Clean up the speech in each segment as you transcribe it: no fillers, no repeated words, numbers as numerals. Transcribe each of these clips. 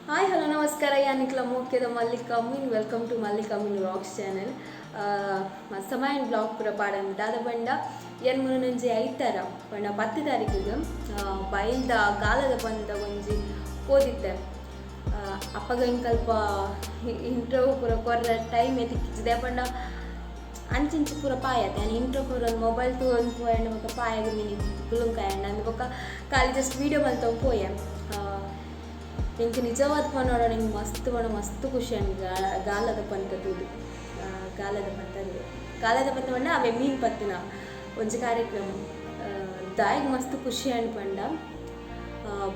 Hi, hello, ನಮಸ್ಕಾರ. ಯಾನಿಕ್ಲ ಮೋಕೆದ ಮಲ್ಲಿಕಾ ಮೀನ್. Welcome to Mallika Amin vlogs channel. ಸಮಯನ್ blog ಪೂರ ಪಾಡಂದು ದಾದ ಬಂಡ ಏನ್ ಮುನೊಂಜಿ ಐತಾರ ಪಂಡ 10 ತಾರೀಕಿಗೆ ಬೈಲ್ದ ಗಾಲದ ಬಂದ ಒಂಜಿ ಪೋದಿತ್ತೆ. ಅಪ್ಪಗ ಇಂಕಲ್ಪ ಇಂಟ್ರೋ ಪೂರ ಕೊರ್ರ ಟೈಮ್ ಎತ್ತಿಕ್ಕಿದೆ ಪಂಡ ಅಂಚಿಂಚಿ ಪೂರ ಪಾಯತ್ತೆ. ನಾನು ಇಂಟ್ರೋ ಪೂರ ಮೊಬೈಲ್ ತೂವೊಂದು ಪೋಯಂಡ ಬೊಕ್ಕ ಪಾಯಗ ಮಿನಿ ಕುಲುಂಕಾಯಂಡ ಅಂದ್ ಬೊಕ್ಕ ಖಾಲಿ ಜಸ್ಟ್ ವೀಡಿಯೋ ಮಲ್ತೊಂದು ಪೋಯೆ. ಎಂಕ್ ನಿಜವಾದ ಪನೊಡ, ನಿಂಗೆ ಮಸ್ತ್ ಪಂಡ ಮಸ್ತ್ ಖುಷಿ ಆಂಡ್ ಗಾಲದ ಪಂತ ತೂದು. ಗಾಲದ ಪಂತ ಅಂದ್ ಗಾಲದ ಪಂತ ಪಂಡ ಅವೇ ಮೀನ್ ಪತ್ತುನ ಒಂಜಿ ಕಾರ್ಯಕ್ರಮ. ದಾಯೆಗ್ ಮಸ್ತ್ ಖುಷಿ ಆಂಡ್ ಪಂಡ,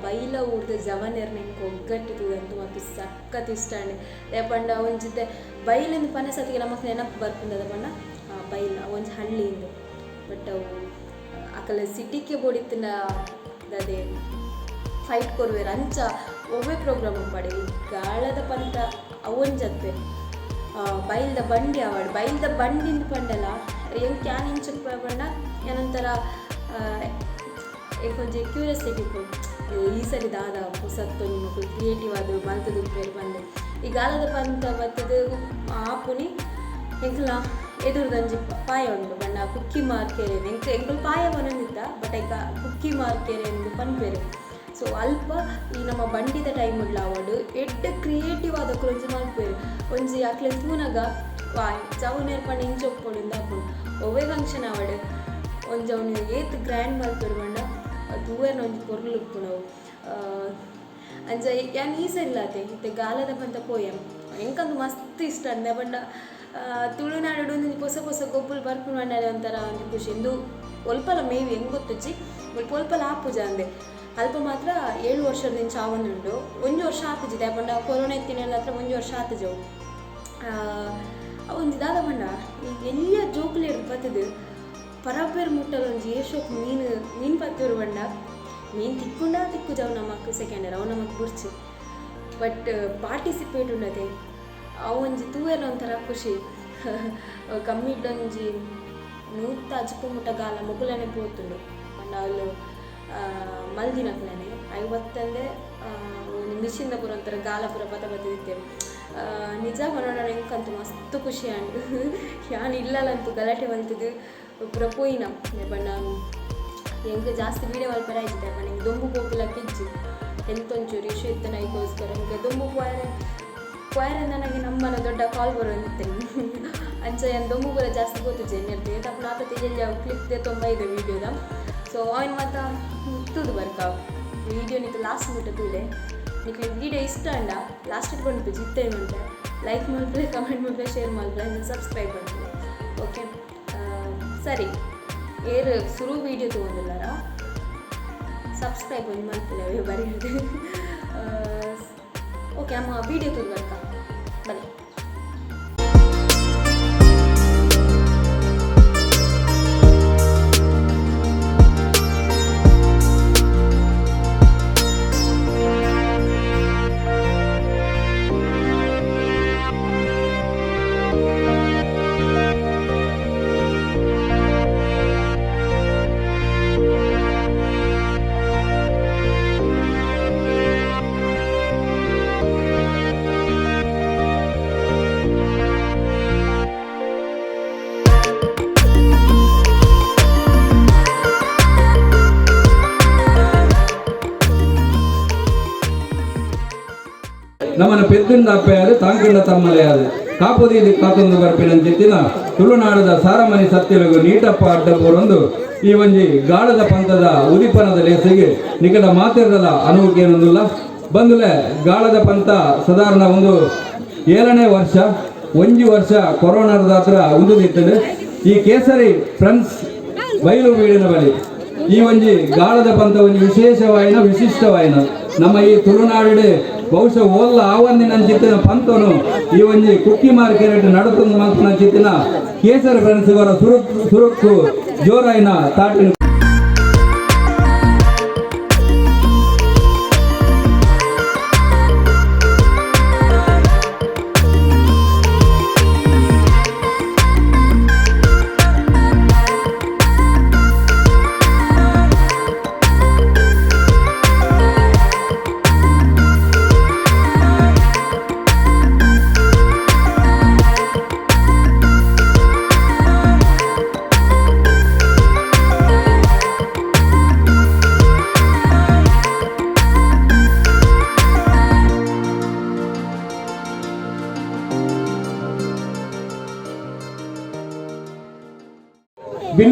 ಬೈಲ ಊರ್ದ ಜವನೆರ್ನ ಎಂಕ್ ಒಗ್ಗಟ್ಟು ತೂದಂತು ಮಸ್ತ್ ಸಖತ್ ಇಷ್ಟ ಆಂಡ್. ದಾಯೆ ಪಂಡ ಒಂಜಿತೆ ಬೈಲಿಂದ ಪನ ಸತಿಗೆ ನಮಕ್ ನೆನಪು ಬರ್ಪುಂಡು ಪಂಡ ಬೈಲ್ ಒಂಜಿ ಹಳ್ಳಿ ಇಂದು. ಬಟ್ ಅವು ಅಕಲ ಸಿಟಿಗೆ ಬೋಡಿತ್ತಿನ ದಾದೆ ಫೈಟ್ ಕೊರ್ವೆರ್ ಅಂಚ ಒವ್ವೆ ಪ್ರೋಗ್ರಾಮ್ ಉಪ್ಪಡ್, ಈ ಗಾಳದ ಪಂತ ಅವೊಂಜತ್ತೆ, ಬೈಲ್ದ ಬಂಡಿ ಆವಡ್. ಬೈಲ್ದ ಬಂಡಿಂದ್ ಪಂಡಲ ಎಂಕ್ ಯಾನ್ ಇಂಚ ಪಂಡ ಏನೊಂಥರ ಎಂಕೊಂಜಿ ಕ್ಯೂರಿಯಾಸಿಟಿ ಇಪ್ಪು, ಈ ಸರಿ ದಾದ ಪೊಸತ್ತೊಂಜಿ ಮೊಕುಲು ಕ್ರಿಯೇಟಿವ್ ಆದ್ ಮಲ್ತುದು ಉಪ್ಪೆರ್ ಪಂದ್. ಈ ಗಾಲದ ಪಂತ ಬತ್ತುದು ಆಪುನಿ ಎಂಕ್ಲ ಎದುರುದೊಂಜಿ ಪಾಯ ಉಂಡು ಪಂಡ ಕುಕ್ಕಿ ಮಾರ್ಕೆರೆ. ಎಂಕ್ ಎಂಕುಲು ಪಾಯ ಪನೊಂದಿತ್ತ, ಬಟ್ ಐಕ ಕುಕ್ಕಿ ಮಾರ್ಕೆರೆ ಇಂದ್ ಪನ್ಪೆರ್. ಸೊ ಅಲ್ಪ ಈ ನಮ್ಮ ಬಂಡಿದ ಟೈಮ್ ಉಡ್ಲ ಆವಡ್, ಎಡ್ಡೆ ಕ್ರಿಯೇಟಿವ್ ಆದ್ ಅಕುಲು ಒಂಜಿ ಮಲ್ಪುವೆರ್. ಒಂಜಿ ಅಕ್ಲೆನ್ ತೂನಗ ವಾಯ್ ಜವನೆರ್ ಪಂಡ ಇಂಚ ಉಪ್ಪೊಡು ಇಂದ್ ಆಪುಂಡು. ಒವ್ವೆ ಫಂಕ್ಷನ್ ಆವಡ್, ಒಂಜಿ ಅವ್ನು ಏತ್ ಗ್ರ್ಯಾಂಡ್ ಮಲ್ಪೆರ್ ಪಂಡ ತೂವೆರ್ನ ಒಂಜಿ ಪೊರ್ಲು ಉಪ್ಪುಂಡು ಅವು. ಅಂಚ ಯಾನ್ ಈ ಸರಿಲಾತೆ ಇತ್ತೆ ಗಾಲದ ಪಂತ ಪೋಯೆ. ಎಂಕಂದು ಮಸ್ತ್ ಇಷ್ಟ ಅಂದೆ ಪಂಡ ತುಳುನಾಡುಡು ಒಂಜಿ ಪೊಸ ಪೊಸ ಗೊಬ್ಬುಲು ಬರ್ಪುಂಡು ಪಂಡ ಒಂಥರ ಒಂಜಿ ಖುಷಿ. ಇಂದು ಒಲ್ಪಲ ಮೇವಿ ಎಂಕ್ ಗೊತ್ತುಜ್ಜಿ, ಮುಲ್ಪ ಒಲ್ಪಲ ಆಪುಜ ಅಂದೆ. ಅಲ್ಪ ಮಾತ್ರ 7 ವರ್ಷದಿಂಚ ಆವೊಂದುಂಡು. ಒಂಜಿ ವರ್ಷ ಆತುಜಿ, ದಾಯೆ ಪಂಡ ಕೊರೋನಾ ಇತ್ತಿನೆಲ್ಲ ಹತ್ರ ಒಂಜಿ ವರ್ಷ ಆತುಜಿ ಅವು. ಒಂಜಿ ದಾದ ಪಂಡ ಈ ಎಲ್ಯ ಜೋಕುಲೆಡ್ ಬತ್ತುದು ಪರಬೇರ್ ಮುಟ್ಟಲ ಒಂಜಿ ಏಶೋಕ್ ಮೀನು ಮೀನು ಪತ್ತುರು ಪಂಡ ಮೀನು ತಿಕ್ಕುಂಡ ತಿಕ್ಕುಜ ಅವು ನಮಕ್ ಸೆಕೆಂಡರ್, ಅವು ನಮಕ್ ಬುಡ್ಚಿ. ಬಟ್ ಪಾರ್ಟಿಸಿಪೇಟ್ ಉಂಡತೆ, ಅವು ಒಂಜಿ ತೂವೆರೆ ಒಂಥರ ಖುಷಿ. ಕಮ್ಮಿಡ್ ಒಂಜಿ ನೂತ್ತ ಅಜ್ಪ ಮುಟ್ಟ ಗಾಲ ಮೊಕುಲನೆ ಪೋತುಂಡು ಪಂಡ ಅವುಲು ಮಲ್ದಿನಕ್ಲೆನೆ. ಐವತ್ತಂದೆ ಒಂಜಿ ಮಿಷಿನ್ದ ಪೂರ ಒಂಥರ ಗಾಲ ಪೂರ ಪತ ಬತ್ತಿದಿತ್ತೆರ್. ನಿಜ ಪನೊಡ, ಎಂಕಂತೂ ಮಸ್ತ್ ಖುಷಿ ಆಂಡ್. ಯಾನ್ ಇಲ್ಲಲಂತೂ ಗಲಾಟೆ ಮಲ್ತುದು ಪೂರ ಪೋಯಿನ ಪಂಡ ಎಂಕ್ ಜಾಸ್ತಿ ವೀಡಿಯೋ ಮಲ್ಪೆರೆ ಆಯ್ಜಿ. ಪಂಡ ಎಂಕ್ ದೊಂಬು ಪೋಪುಲಕ್ಕ ಇಜ್ಜಿ, ಹೆಲ್ತ್ ಒಂಚೂರು ಇಶ್ಯೂ ಇತ್ತನ, ಐಕೋಸ್ಕರ ಎಂಕ್ ದೊಂಬು ಪೋಯರೆ ಪೋಯರೆ ನನಗೆ ನಮ್ಮನ ದೊಡ್ಡ ಕಾಲ್ ಬರೋಂದಿತ್ತೆ. ಅಂಚ ಯಾನ್ ದೊಂಬು ಪೂರ ಜಾಸ್ತಿ ಪೋತುಜಿ ಎನ್ನೆರ್ದ್. ಏತಪ್ಪ ನಾತ ಎಲ್ಯ ಕ್ಲಿಪ್ ದೆತ್ತೊಂದು ಬೈದೆ ವೀಡಿಯೋದ. ಸೊ ಅವೆನ್ ಮಾತ ತೂದು ಬರ್ಕ. ವೀಡಿಯೋ ನಿಕ್ ಲಾಸ್ಟ್ ಮುಟ್ಟ ತೂಲೆ. ನಿಕ್ಲೆಗ್ ವೀಡಿಯೋ ಇಷ್ಟ ಆಂಡ ಲಾಸ್ಟ್ ಪನ್ಪುಜಿ, ಇತ್ತೆ ಮಲ್ಪೆ. ಲೈಕ್ ಮಲ್ಪುಲೆ, ಕಮೆಂಟ್ ಮಲ್ಪುಲೆ, ಶೇರ್ ಮಲ್ಪುಲೆ, ಸಬ್ಸ್ಕ್ರೈಬ್ ಮಲ್ಪುಲೆ. ಓಕೆ, ಸರಿ. ಏರ್ ಸುರು ವೀಡಿಯೋ ತೂವೊಂದುಲ್ಲಾರ ಸಬ್ಸ್ಕ್ರೈಬ್ ಒಂಜಿ ಮಲ್ಪುಲೆ ಬರೆಯೋದು. ಓಕೆ, ನಮ್ಮ ವೀಡಿಯೋ ತೂದು ಬರ್ಕ ಬಲೆ. ನಮ್ಮನ ಪೆದ್ದುಂಡ ಅಪ್ಪೆಯಾರು, ತಾಂಕುಂಡ ತಮ್ಮಲೆಯಾರು, ಕಾಪುದೀದಿ ಕಾತೊಂದು ಬರ್ಪಿನಂಚಿತ್ತಿನ ತುಳುನಾಡದ ಸಾರಮನಿ ಸತ್ಯಲಗು ನೀಟಪ್ಪ ಅಡ್ಡಪೂರೊಂದು ಈ ಒಂಜಿ ಗಾಳದ ಪಂಥದ ಉದಿಪನದ ಲೇಸಿಗೆ ನಿಕಟ ಮಾತಿರದಲ್ಲ ಅನುವುಕೇನೊಂದುಲ್ಲ ಬಂದುಲೆ. ಗಾಳದ ಪಂಥ ಸಾಧಾರಣ ಒಂದು 7ನೇ ವರ್ಷ. ಒಂಜಿ ವರ್ಷ ಕೊರೋನಾದ ಹತ್ರ ಉಂದುದಿತ್ತದು. ಈ ಕೇಸರಿ ಫ್ರೆಂಡ್ಸ್ ಬೈಲು ವೀಡಿನ ಬಳಿ ಈ ಒಂಜಿ ಗಾಳದ ಪಂಥ ಒಂಜಿ ವಿಶೇಷವಾಯಿನ ವಿಶಿಷ್ಟವಾಯಿನ ನಮ್ಮ ಈ ತುಳುನಾಡು ಬಹುಶಃ ಓಲ್ಲ ಆವಂದಿನ ಚಿತ್ತಿನ ಪಂತನು ಈ ಒಂಜಿ ಕುಕ್ಕಿ ಮಾರ್ಕೆಟ್ ನಡತೊಂದು ಮಲ್ಪುನ ಚಿತ್ತಿನ ಕೇಸರಿ ಫ್ರೆಂಡ್ಸ್ ಇವರ ಸುರುಕ್ಕು ಜೋರಾಯಿನ ತಾಟಿನ.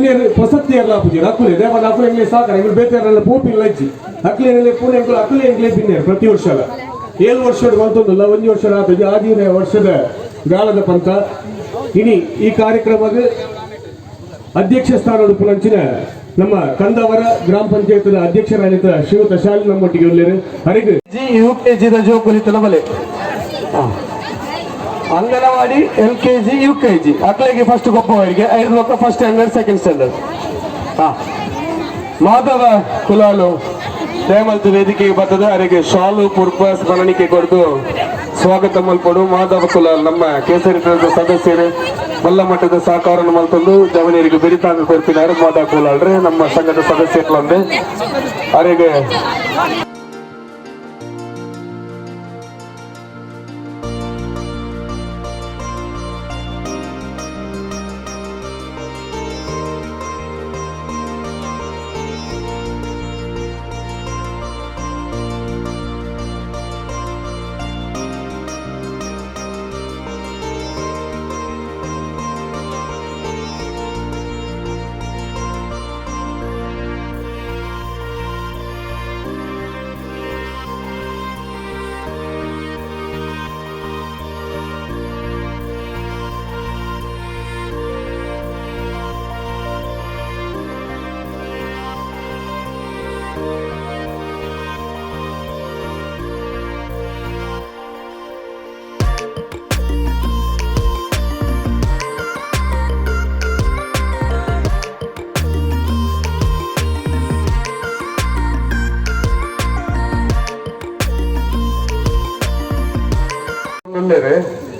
ಬಿನ್ನೇರು ಹೊಸತ್ತಿಯರ್ಲ ಪೂಜೆ ಅಕ್ಕುಲೆ ದೇವನ ಅಕ್ಕುಲೆ ಎಂಗ್ಲೆ ಸಾಕರ ಎಂಗ್ಲು ಬೇತೆರಲ್ಲ ಪೋಪಿಲ್ಲ ಇಜ್ಜಿ ಅಕ್ಲೇನೆಲೆ ಪೂರ ಎಂಕುಲು ಅಕ್ಕುಲೆ ಎಂಗ್ಲೆ ಬಿನ್ನೇರು ಪ್ರತಿ ವರ್ಷಲ 7 ವರ್ಷದ ಮಲ್ತೊಂದುಲ್ಲ 1 ವರ್ಷದ ಆತಜಿ ಆದಿನ ವರ್ಷದ ಗಾಳದ ಪಂಥ ಇನಿ ಈ ಕಾರ್ಯಕ್ರಮದ ಅಧ್ಯಕ್ಷ ಸ್ಥಾನದ ಪುನಂಚಿನ ನಮ್ಮ ಕಂದವರ ಗ್ರಾಮ ಪಂಚಾಯತ್ ಅಧ್ಯಕ್ಷರಾಗಿದ್ದ ಶ್ರೀಯುತ ಶಾಲಿ ನಮ್ಮೊಟ್ಟಿಗೆ ಉಳ್ಳೇರು ಹರಿಗ್ G U K ಜಿದ ಜೋಕುಲಿ ತಲಬಲೆ anganwadi L K G U K G ಅಕ್ಲೆಗೆ first ಗೊಪ್ಪವರಿಗೆ ಐದು ಲೋಕ first standard second standard ಹಾ ಮಾಧವ ಕುಲಾಲು ದಯಮಲ್ತು ವೇದಿಕೆಗೆ ಬರ್ತದೆ ಅವರಿಗೆ ಶಾಲು ಪುರ್ಪ ಸ್ಮರಣಿಕೆ ಕೊಡ್ದು ಸ್ವಾಗತ ಮಲ್ಪಡು. ಮಾಧವ ಕುಲಾಲ್ ನಮ್ಮ ಕೇಸರಿ ದಳದ ಸದಸ್ಯರು ಬಲ್ಲ ಮಟ್ಟದ ಸಹಕಾರವನ್ನು ಮಲ್ತಂದು ಜವನಿಯರಿಗೆ ಬೆರಿತಾಂಗ ಕೊಡ್ತಿದ್ದಾರೆ. ಮಾಧವ ಕುಲಾಲ್ರೆ ನಮ್ಮ ಸಂಘದ ಸದಸ್ಯರುಗಳಂದೆ ಅವರಿಗೆ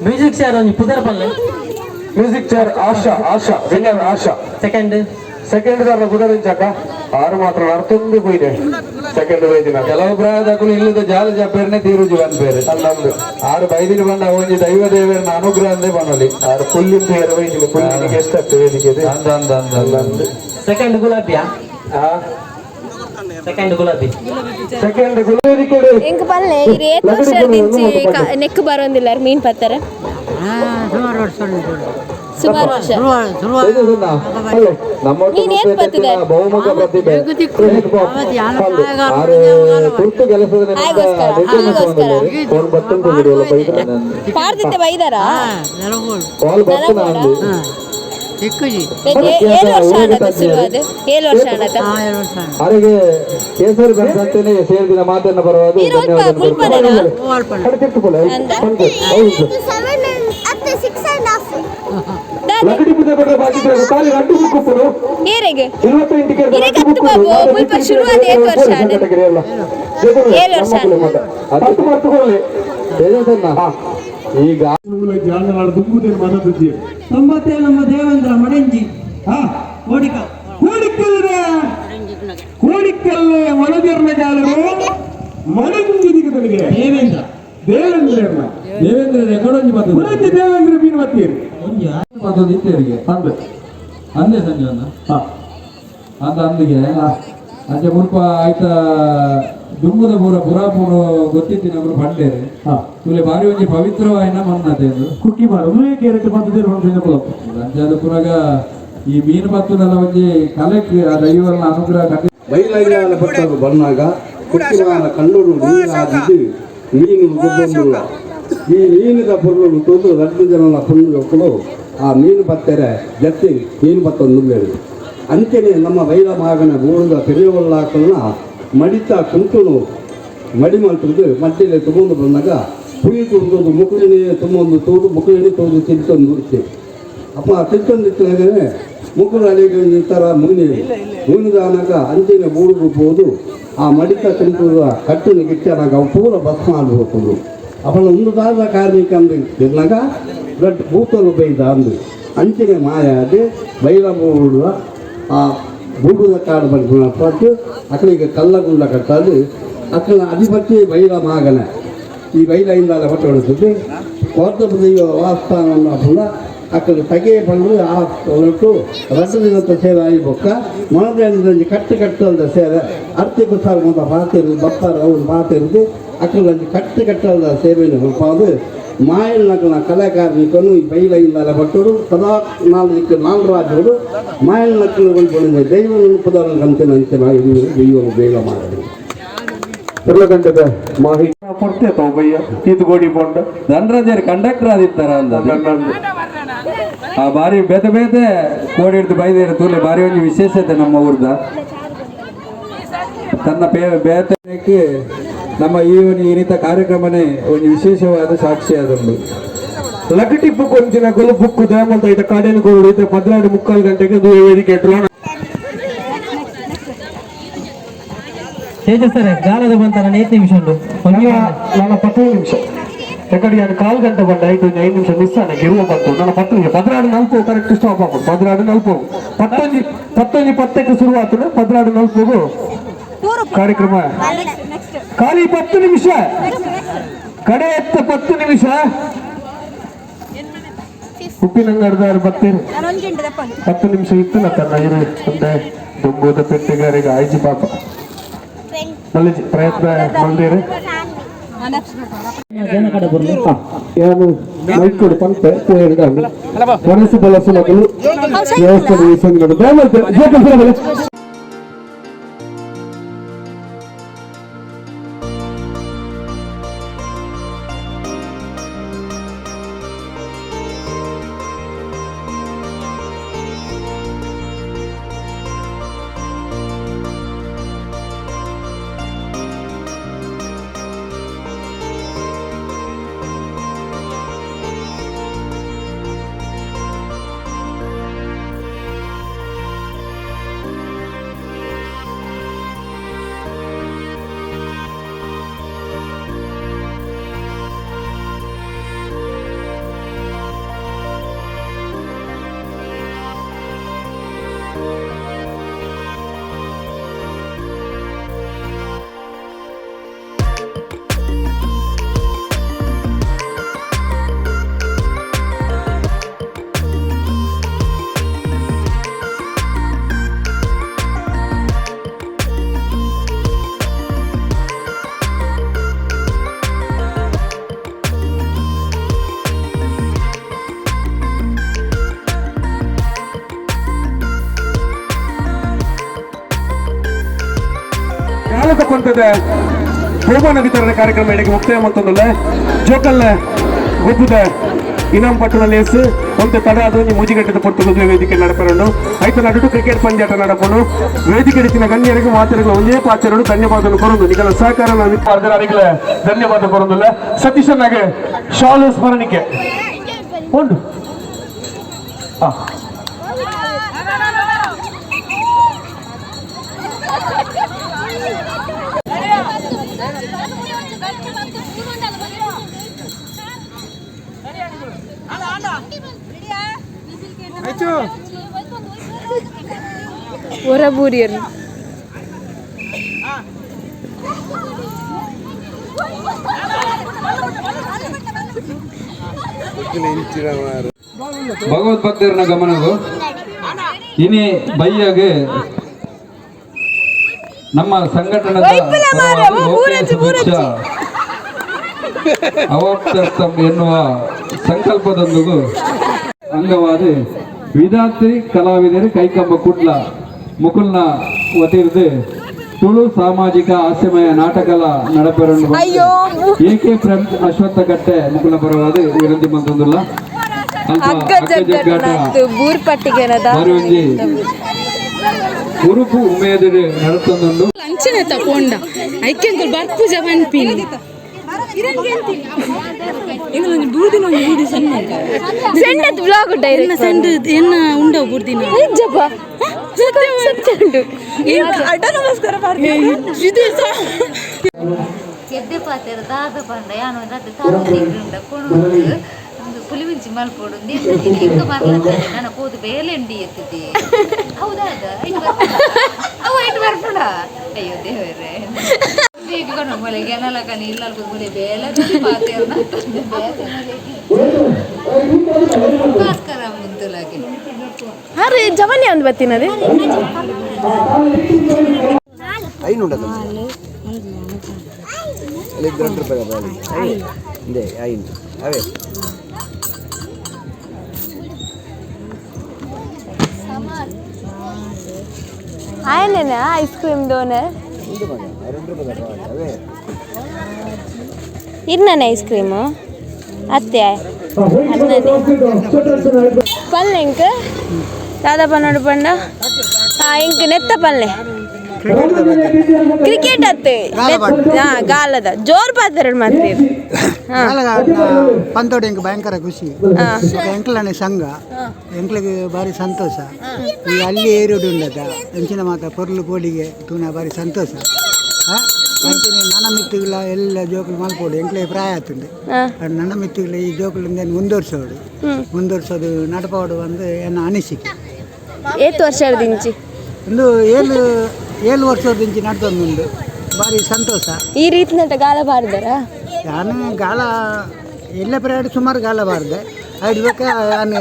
ಮ್ಯೂಸಿಕ್ ಚೇರ್ ಒಂಜಿ ಪುದರ್ ಪಲ್ಲೆ. Music chair Asha Asha winner Asha second second ದಾರ ಬುಧರಿಂಚಕ ಆರು ಮಾತ್ರ ಅರ್ಥೊಂದು ಪೋಯಿದೆ ಸೆಕೆಂಡ್ ವೇದಿನ ಕೆಲವು ಪ್ರಾಯದಕುಲು ಇಲ್ಲದ ಜಾಲ ಜಪ್ಪೇರ್ನೆ ತೀರುಜು ಪನ್ಪೇರು ಅಲ್ಲೊಂದು ಆರು ಬೈದಿರು ಬಂಡ ಒಂಜಿ ದೈವ ದೇವರನ ಅನುಗ್ರಹ ಅಂದೇ ಪನೊಲಿ. ಆರು ಪುಲ್ಲಿಂದು ಎರಡು ವೈದಿನ ಪುಲ್ಲಿನಿಗೆ ಎಷ್ಟಾಗ್ತದೆ ವೇದಿಕೆ ಇದೆ? ಅಂದ ಅಂದ ಅಂದ ಅಂದ ಸೆಕೆಂಡ್ ಗುಲಾಬಿಯಾ? ಆ ಸೆಕೆಂಡ್ ಗುಲಾಬಿ. ಸೆಕೆಂಡ್ ವೇದಿಕೆ ಎಂಕ್ ಪಲ್ಲೆ ಇರ್ ಏತ್ ವರ್ಷ ದಿಂಚಿ ನೆಕ್ ಬರೋಂದಿಲ್ಲ ಮೀನ್ ಪತ್ತಾರೆ ಸುಮಾರು ವರ್ಷ. ನಮ್ಮೊಟ್ಟು ನೀನ್ ಏನ್ ಬರ್ತದೆ? ಬಹುಮುಖ ಪ್ರತಿಭೆ ಆರು ತುರ್ತು ಕೆಲಸದ ನಿಮಿತ್ತ ಆಯ್ಗೋಸ್ಕರ, ಆಯ್ಗೋಸ್ಕರ. ಫೋನ್ ಬತ್ತಂತ ಬೈದ್ರ ಪಾರ್ದಿತ್ತೆ ಬೈದಾರಾ? ಕಾಲ್ ಬರ್ತನ ಅಂದು. 7 ವರ್ಷ ಆನತ ಶುರು ಅದು 7 ವರ್ಷ ಆನತ. ಅವರಿಗೆ ಕೇಸರಿ ಬಂದಂತೆಯೇ ಸೇರಿದಿನ ಮಾತನ್ನ ಬರುವುದು. ನೀರು ಅಲ್ಪ ಮುಲ್ಪನೇನಾ? ಅಂದ? ಹೌದು. 7 and 6.5. ದಾದೆ? ಲಗಡಿ ಪುದೆ ಕೊಟ್ರೆ ಬಾಕಿ ಇದ್ರೆ ಖಾಲಿ ರಡ್ಡು ಬುಕ್ಕುಪ್ಪುನು ಏರೆಗ್? 28 ಇರೆಗ್ ಹತ್ತು ಬಾಬು, ಮುಲ್ಪ ಶುರು ಆದ್ ಏತ್ ವರ್ಷ ಆಂಡ್? 7 ವರ್ಷ ಆಂಡ್. ಹತ್ತು ಮರ್ತುಕೊಳ್ಳಿ. ತೇಜಸ್ಸನ್ನ ಈಗ ಜಾಲನಾಡು ದುಂಬುದೇನು ಮನದಿದ್ದೀಯ. 97 ನಮ್ಮ ದೇವೇಂದ್ರ ಮಡಂಜಿ ಕೋಡಿಕ. ಕೋಡಿಕಲ್ದ ಕೋಡಿಕಲ್ಲ ಮನದಿರ್ನ ಕಾಲರು ಮನಂಜಿದಿಗೆ ದೇವೇಂದ್ರ. ದೇವೇಂದ್ರ. ದೇವೇಂದ್ರ ರೆಕಾರ್ಡ್ ಒಂಜಿ ಬರ್ತದೆ. ಪುರಂಜಿ ದೇವೇಂದ್ರ ಮೀನು ಮತ್ತೀರಿ. ಒಂಜಿ ಬರ್ತದೆ ಇತ್ತೇರಿಗೆ. ಅಂದು. ಅಂದೆ ಸಂಜೀವನ್ನ ಹಾ. ಅಂದ ಅಂದಿಗೆ ಅಂಚೆ ಮುಲ್ಪ ಆಯ್ತ ದುಂಬುದ ಪೂರ ಪುರಾಪುರ ಗೊತ್ತಿತ್ತಿನವರು ಪಂಡೇರು. ಹಾ. ತುಲೆ ಬಾರಿ ಒಂಜಿ ಪವಿತ್ರವಾಯಿನ ಮನ್ನತೆ ಅದು. ಕುಕ್ಕಿ ಮಾಡು ಉಲೇ ಕೇರಟ್ ಬಂದಿದ್ದೇನೆ ಒಂದು ಕುಲಪ್. ಅಂಚಾದ ಪುನಗ ಈ ಮೀನು ಪತ್ತುನಲ್ಲ ಒಂಜಿ ಕಲೆಕ್ ಆ ದೈವನ ಅನುಗ್ರಹ ಖಂಡಿತ. ಬೈಲೈಲಾಲ ಪಟ್ಟರು ಬಂದಾಗ ಕುಕ್ಕಿಮಾನ ಕಲ್ಲೂರು ನೀರಾದಿದ್ದು ಮೀನು ಗೊಬ್ಬೊಂದುಲ್ಲ. ಈ ಮೀನಿದ ಪೊರ್ಲುನು ತೂದು ರಡ್ಡು ಜನನ ಪುಣ್ಯಕ್ಕಳು ಆ ಮೀನು ಪತ್ತೆರೆ ಜತ್ತಿ ಮೀನು ಪತ್ತೊಂದುಲ್ಲೇರು. ಅಂಚನೆ ನಮ್ಮ ಬೈಲ ಮಗನ ಬೂಡುದ ಪೆರಿಯವಳ್ಳಾಕಲ್ನ ಮಡಿತ ಕುಂಟುನು ಮಡಿ ಮಲ್ತದ್ದು ಮಟ್ಟಿಲೆ ತುಂಬೊಂದು ಬಂದಾಗ ಪುಳಿ ಕುಂದೊಂದು ಮುಕ್ಕಳಿನಿ ತುಂಬೊಂದು ತೂದು ಮುಕ್ಕಳಿನಿ ತೂದು ತಿಂತೊಂದು ಇತ್ತೆ. ಅಪ್ಪ ತಿಂತೊಂದಿತ್ತೇ ಮುಕ್ಕಳು ಅಡಿಗೆ ಈ ಥರ ಮುನಿ ಮುನಿದಾನಕ ಅಂಚಿನ ಬೂಡುಗು ಪೋದು ಆ ಮಡಿತ ತಿಂತದ ಕಟ್ಟುನ ಗಿಟ್ಟನಾಗ ಅವು ಪೂರ ಭಸ್ಮ ಆದು. ಅಪ್ಪನ ಒಂದು ದಾದ ಕಾರ್ಮಿಕ ಅಂದು ಇರ್ನಾಗ ದೊಡ್ಡ ಭೂತಲು ಬೈದ ಅಂದು ಅಂಚಿನ ಮಾಯ ಅದು ಬೈಲ ಬೂಡುವ ಆ ಬೂಡುದ ಕಾಡು ಬಂದು ಪಟ್ಟು ಅಕ್ಕಳಿಗೆ ಕಲ್ಲಗುಂಡ ಕಟ್ಟದು ಅಕ್ಕಳ ಅಧಿಪತಿ ಬೈಲ ಮಾಗನ ಈ ಬೈಲ ಇಂದಾಲ ಹೊಟ್ಟೆ ಹೊಡೆದಿದ್ದು ಕೋರ್ತ ದೈವ ವಾಸ್ಥಾನ ಪುನಃ ಅಕ್ಕಳ ತಗೆ ಬಂದು ಆ ಒಟ್ಟು ರಡ್ಡು ದಿನದ ಸೇವೆ ಆಯಿ ಬೊಕ್ಕ ಮೊಳದಂಜಿ ಕಟ್ಟು ಕಟ್ಟಲ್ದ ಸೇವೆ ಅರ್ತಿ ಕುಸಾರ್ ಮೊದ ಪಾತಿರು ಬಪ್ಪಾರ ಅವ್ರು ಪಾತಿರುದು ಅಕ್ಕಳಂಜಿ ಕಟ್ಟು ಕಟ್ಟಲ್ದ ಸೇವೆಯನ್ನು ಹೊರಪಾದು. ಮಾಯಲ್ನಕಲ್ನ ಕಲಾಕಾರನಿಕನು ಬೈಲ ಇಲ್ಲಲ ಭಟ್ಟರು ಸದಾ ನಾಲ್ಕು ದಿಕ್ಕು ನಾಲ್ ರಾಜರು ಮಾಯಲ್ ನಕಲು ಪಡೆದ ದೈವ ಪುದರ ಕಂತಿನ ಅಂಚಿನ ದೈವ ಬೇಗ ಮಾಡಲು ಗಂಟೆದ ಮಾಹಿತಿ ಪಡ್ತೇ ಬಯ್ಯ ಇದು ಗೋಡಿ ಪೊಂಡ ಧನರಾಜರ್ ಕಂಡಕ್ಟರ್ ಆದಿತ್ತಾರ ಅಂದ ಆ ಬಾರಿ ಬೇತೆ ಬೇತೆ ಕೋಡಿ ಹಿಡ್ದು ಬೈದೇರು ತೂಲೆ ಬಾರಿ ಒಂದು ವಿಶೇಷತೆ ನಮ್ಮ ಊರ್ದ ತನ್ನ ಬೇತೆಕ್ಕೆ ನಮ್ಮ ಈ ಒಂದು ಈ ರೀತಿಯ ಕಾರ್ಯಕ್ರಮನೇ ಒಂದು ವಿಶೇಷವಾದ ಸಾಕ್ಷಿ ಅದೊಂದು. ಲಗಟಿಪ್ಪು ಕೊಂಚಿನ ಗುಲು ಬುಕ್ಕು ದೇಮಂತ ಐತೆ ಕಾಡೇನು ಗೋಡು ಐತೆ 12:45 ಗಂಟೆಗೆ ಅದು ವೇದಿಕೆ ಡ್ರೋನ್. ತೇಜಸ್ ಸರ್ ಗಾಲದ ಬಂತ ನಾನು 8 ನಿಮಿಷ ಉಂಟು. ನನ್ನ 10 ನಿಮಿಷ ಯಾಕಡೆ ನಾನು ಕಾಲು ಗಂಟೆ ಬಂದ ಐದು 5 ನಿಮಿಷ ಮಿಸ್ ಆನ ಗಿರುವ ಬಂತು. ನನ್ನ 10 ನಿಮಿಷ 14:40 ಕರೆಕ್ಟ್ ಸ್ಟಾಪ್ ಆಗ್ಬೋದು. 14:40 ಪತ್ತೊಂಜಿ ಪತ್ತೊಂಜಿ ಪತ್ತಕ್ಕೆ ಶುರುವಾಗ್ತದೆ. 14:40 ಕಾರ್ಯಕ್ರಮ ಖಾಲಿ 10 ನಿಮಿಷ ಕಡೆ ಎತ್ತ 10 ನಿಮಿಷ ಉಪ್ಪಿನಂಗಡ್ದಾರು ಬತ್ತೀರಿ 10 ನಿಮಿಷ ಇತ್ತು ತನ್ನ ಇರು ಒಂದೇ ದುಂಬುದ ಪೆಟ್ಟಿಗಾರಿಗೆ ಆಯ್ಜಿ ಪಾಪ ಮಲ್ಲಿ ಪ್ರಯತ್ನ ಮಂದಿರಿ ಯಾನು ಮೈಕ್ ಕೊಡು ಪಂಪೆ ಮನಸ್ಸು ಬಲಸು ಮಗಳು ದೇವಸ್ಥಾನ. ಪಂಥದ ಬಹುಮಾನ ವಿತರಣೆ ಕಾರ್ಯಕ್ರಮ ಎಡೆಗೆ ಮುಕ್ತಾಯ ಮತ್ತೊಂದಲ್ಲ ಜೋಕಲ್ನ ಗೊಬ್ಬದ ಇನಾಮ್ ಪಟ್ಟಣ ಲೇಸ್ ಒಂತೆ ತಡ ಅದು ಮುಜಿಗಟ್ಟದ ಪೊಟ್ಟು ವೇದಿಕೆ ನಡಪರನ್ನು ಐತ ನಡುಟು ಕ್ರಿಕೆಟ್ ಪಂದ್ಯಾಟ ನಡಪನು ವೇದಿಕೆ ರೀತಿನ ಗಣ್ಯರಿಗೆ ಮಾತುಗಳು ಒಂದೇ ಪಾತ್ರರು ಧನ್ಯವಾದ ಕೊರೊಂದು ನಿಗಲ ಸಹಕಾರ ಅರಿಗಳ ಧನ್ಯವಾದ ಕೊರೊಂದಿಲ್ಲ. ಸತೀಶನಾಗೆ ಶಾಲು ಸ್ಮರಣಿಕೆ ಉಂಟು. ಹೊರಬೂರಿಯರು ಭಗವದ್ ಭಕ್ತರನ್ನ ಗಮನವು ಇನಿ ಬಯ್ಯಗೆ ನಮ್ಮ ಸಂಘಟನೆದ ಅವಾಪ್ತರ್ಥಂ ಎನ್ನುವ ಸಂಕಲ್ಪದೊಂದಿಗೂ ಅಂಗವಾದ ವಿಧಾತ್ರಿ ಕಲಾವಿದರು ಕೈಕಂಬ ಕುಡ್ಲ ಮುಕುಲ್ನ ವತಿರ್ದು ತುಳು ಸಾಮಾಜಿಕ ಹಾಸ್ಯಮಯ ನಾಟಕಲ ನಡಪರನ್ನು ಎ ಕೆ ಪ್ರೇಮ್ ಅಶ್ವತ್ಥ ಕಟ್ಟೆ ಮುಕುಲ್ನ ಪರವಾದ ವಿನಂತಿ ಮಂತೊಂದುಲ್ಲ. ಉರುಪು ಉಮೇದಿರು ನಡತೊಂದುಂಡು. ಅಂಚಿನ ತಕೊಂಡ ಐಕೆಂಕುಲ್ ಬರ್ಪೂಜ ಪನ್ಪಿನಿ ಎಂಗ್ಲೊಂಜಿ ಬೂರ್ದಿನ ಒಂಜಿ ಬೂರ್ದಿ ಸಣ್ಣ ಸೆಂಡತ್ ಬ್ಲಾಗ್ ಡೈರೆಕ್ಟ್ ಸೆಂಡ್ ಎನ್ನ ಉಂಡವು ಬೂರ್ದಿನ ನಿಜಪ್ಪ ಸತ್ಯ ಸತ್ಯ ಉಂಟು. ಅಡ್ಡ ನಮಸ್ಕಾರ. ಎದ್ದೆ ಪಾತೆರ ದಾದ ಪಂಡ ಯಾನು ರಡ್ಡ್ ತರದಿಗ್ರುಂಡ ಕೊಣೊಂದು ಒಂದು ಪುಲಿಮಿಂಚಿ ಮಲ್ಪೊಡು ಇಂಕ ಬರ್ಲತ್ತನೆ ನನ ಪೋದು ಬೇಲೆ ಉಂಡಿ ಎತ್ತಿದೆ ಹೌದಾದ ಐಟ್ ಬರ್ಪುಂಡ ಅವು ಐಟ್ ಬರ್ಪುಂಡ ಅಯ್ಯೋ ದೇವರೇ ಈಗ ಮೊಲೆ ಗೆನಲಕನಿ ಇಲ್ಲಲ್ ಮೊಲೆ ಬೇಲೆ ಪಾತೆರ್ನ ಬೇತೆ ಭಾಸ್ಕರ ಮುಂತುಲಾಗೆ ಅರೆ ಜವನಿ ಒಂದು ಬತ್ತಿನದೆ. ಇಂದೇ ಐನ್ ಅವೇ ಆಯನೇನಾ ಐಸ್ ಕ್ರೀಮ್ ಡೋನರ್ ಇರ್ನಾನೆ ಐಸ್ ಕ್ರೀಮು ಅತ್ತೆ ಪಲ್ಲೆ ಇಂಕ್ ದಾದಪ್ಪ ನೋಡು ಪಂಡ. ಹಾಂ ಇಂಕ್ ನೆತ್ತ ಪಲ್ಲೆ ಕ್ರಿಕೆಟ್ ಅತ್ತೆ. ಹಾಂ ಗಾಲದ ಜೋರ್ ಪಾತ್ರ ಮಾತ್ರ. ಪಂತೋಡು ಎಂಕ್ ಭಯಂಕರ ಖುಷಿ. ಎಂಕ್ಲನೆ ಸಂಘ ಎಂಕ್ಲಿಗೆ ಭಾರಿ ಸಂತೋಷ. ಈ ಅಲ್ಲಿ ಏರಿಯೋಡು ಉಂಡದ ಎಂಚಿನ ಮಾತ ಪೊರ್ಲು ಪೋಡಿಗೆ ತೂನ ಭಾರಿ ಸಂತೋಷ. ಅಂಚನೆ ನನ್ನ ಮಿತ್ತುಗಳ ಎಲ್ಲ ಜೋಕುಲು ಮಲ್ಪೋಡು ಎಂಕ್ಲೆ ಪ್ರಾಯ ಆತುಂಡು. ನನ್ನ ಮಿತ್ತುಗಳ ಈ ಜೋಕುಲು ಮುಂದುವರ್ಸೋಡು ಮುಂದುವರ್ಸೋದು ನಡಪಾಡು ಒಂದು ಎನ್ನ ಅನಿಸಿಕೆ. ಏತ್ ವರ್ಷ ದಿಂಚಿ ಒಂದು 7 7 ವರ್ಷದಿಂಚಿ ನಡ್ತೊಂದುಂಡು ಭಾರಿ ಸಂತೋಷ. ಈ ರೀತಿ ನಟ ಗಾಲ ಬಾರ್ದರ? ನಾನು ಗಾಲ ಎಲ್ಲ ಪ್ರಯಾಣ ಸುಮಾರು ಗಾಲ ಬಾರ್ದೆ ಐಡ್ಬೇಕ. ನಾನು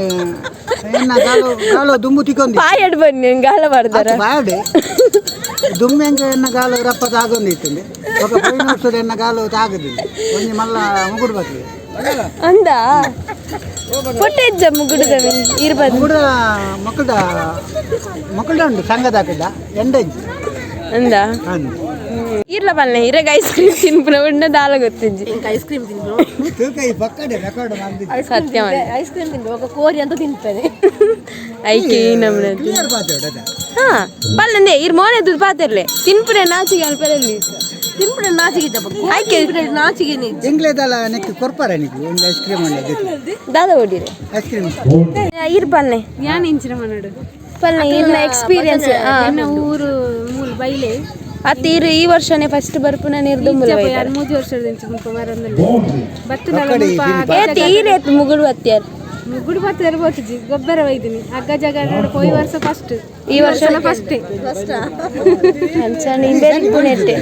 ಎನ್ನ ಗಾಲ ಗಾಲ ದುಂಬು ತಿಕ್ಕೊಂದು ಬಾಯಡ್ ಬನ್ನಿ ಗಾಲ ಬಾರ್ದರ ಬಾಯಡೆ ದುಮ್ಮೆಂಗ ಎನ್ನ ಗಾಲ ರಪ್ಪ ತಾಗೊಂದಿತ್ತುಂಡು. ఒక పోయిన ವರ್ಷದ ಎನ್ನ ಗಾಲ ತಾಗದಿಲ್ಲ ಒಂಜಿ ಮಲ್ಲ ಮುಗುಡು ಬರ್ತದೆ ಅಂದ ಪೊಟ್ಟೆಜ್ಜ ಮುಗುಡುದ ಇರ್ಬದು ಮುಗುಡ ಮಕ್ಕಳ ಮಕ್ಕಳ ಉಂಡು ಸಂಘದ ಹಾಕಿದ್ದ ಎಂಡಜ್ಜಿ ಅಂದ ಅಂದ ಇರ್ಲ ಪಲ್ಲೆ ಇರಗ ಐಸ್ ಕ್ರೀಮ್ ತಿನ್ಪುನ ಉಂಡ ದಾಲ ಗೊತ್ತಿಜ್ಜಿ. ಐಸ್ ಕ್ರೀಮ್ ತಿನ್ಪುನ ತೂಕ ಈ ಪಕ್ಕಡೆ ರೆಕಾರ್ಡ್ ಮಾಡ್ದಿದ್ದೆ. ಸತ್ಯ ಐಸ್ ಕ್ರೀಮ್ ತಿನ್ಪು ఒక ಕೋರಿ ಅಂತ ತಿಂತಾನೆ ಐಕೆ ನಮ್ಮನೆ ಕ್ಲಿಯರ್ ಪಾತ್ರೆ ಹಾ ಪಲ್ಲಂದೆ ಇರ್ ಮೋನೆ ದುಡ್ಡು ಪಾತಿರ್ಲೆ ತಿನ್ಪುನೆ ನಾಚಿಗೆ ಅಲ್ಪರಲ್ಲಿ ತಿನ್ಪುನೆ ನಾಚಿಗೆ ಐಕೆ ನಾಚಿಗೆ ಎಂಗ್ಲೇದಲ್ಲ ನೆಕ್ ಕೊರ್ಪಾರೆ ನಿಕ್ ಒಂದು ಐಸ್ ಕ್ರೀಮ್ ಉಂಡು ದಾದ ಓಡಿರೆ ಐಸ್ ಕ್ರೀಮ್ ಇರ್ ಪಲ್ಲೆ ಯಾನ್ ಇಂಚಿನ ಮನಡು ಪಲ್ಲೆ ಇರ್ನ ಎಕ್ಸ್ಪೀರಿಯನ್ಸ್. ಎನ್ನ ಊರು ಮೂಲ ಬೈಲೆ ಅತ್ತ ಇರು ಈ ವರ್ಷನೇ ಫಸ್ಟ್ ಬರ್ಪುನ ನಿರ್ದುಂಬುಲ ಮೂಜಿ ವರ್ಷದ ಮುಲ್ಪ ಮರಂದಲ್ಲಿ ಬತ್ತು ಏತ್ ಈರೇತ್ ಮುಗುಡು ಬತ್ತಿಯಾರ್ ಮುಗುಡು ಬತ್ತಿದಾರೆ ಬೋತಿಜಿ ಗೊಬ್ಬರ ಒಯ್ದಿನಿ ಹಗ್ಗ ಜಗ ಪೋಯಿ ವರ್ಷ ಫಸ್ಟ್ ಈ ವರ್ಷ ಫಸ್ಟ್ ಅಂಚಾನೆ ಇಂಬೇರಿ ಪುನೆಟ್ಟೆ.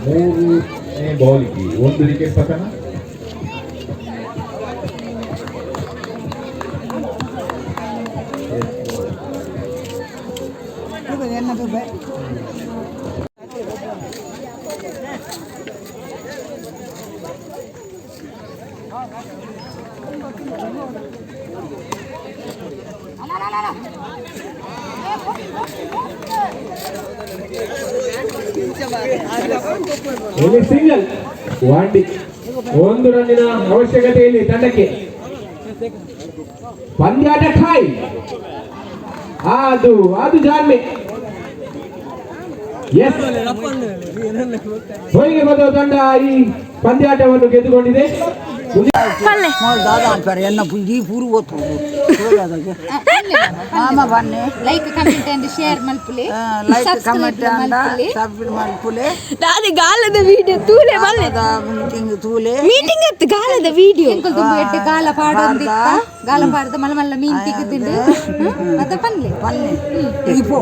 ಮೂರನೇ ಬಾಲ್ಗೆ 1 ವಿಕೆಟ್ ಪತನ. ಇಲ್ಲಿ ಸಿಂಗಲ್ ವಾಂಡಿ 1 ರನ್ನಿನ ಅವಶ್ಯಕತೆ ಇಲ್ಲಿ ತಂಡಕ್ಕೆ. ಪಂದ್ಯಾಟ ಠಾಯ್ ಅದು ಅದು ಜಾನ್ಮೆ ಎಸ್ ಹೊಯ್ಗೆ ಬಂದ ತಂಡ ಈ ಪಂದ್ಯಾಟವನ್ನು ಗೆದ್ದುಕೊಂಡಿದೆ. ಲೈಕ್ ಕಮೆಂಟ್ ಅಂಡ್ ಶೇರ್ ಮಲ್ಪುಲೆ ಲೈಕ್ ಕಮೆಂಟ್ ಅಂಡ್ ಸಬ್ಸ್ಕ್ರೈಬ್ ಮಲ್ಪುಲೆ. ದಾದೆ ಗಾಲದ ವಿಡಿಯೋ ತೂಲೆ ಬಲ್ಲೆ ಮೀಟಿಂಗ್ ತೂಲೆ ಮೀಟಿಂಗ್ ಅತ್ತು ಗಾಲದ ವಿಡಿಯೋ ಎಂಕುಲು ದುಂಬು ಎಡ್ಡೆ ಗಾಲ ಪಾಡೊಂದಿತ್ತ ಗಾಲ ಪಾಡ್ದು ಮಲ್ಲ ಮಲ್ಲ ಮೀನ್ ತಿಕ್ಕುದುಂಡು ಮತ್ತೆ ಪನ್ಲೆ ಪನ್ಲೆ ಇಪೋ.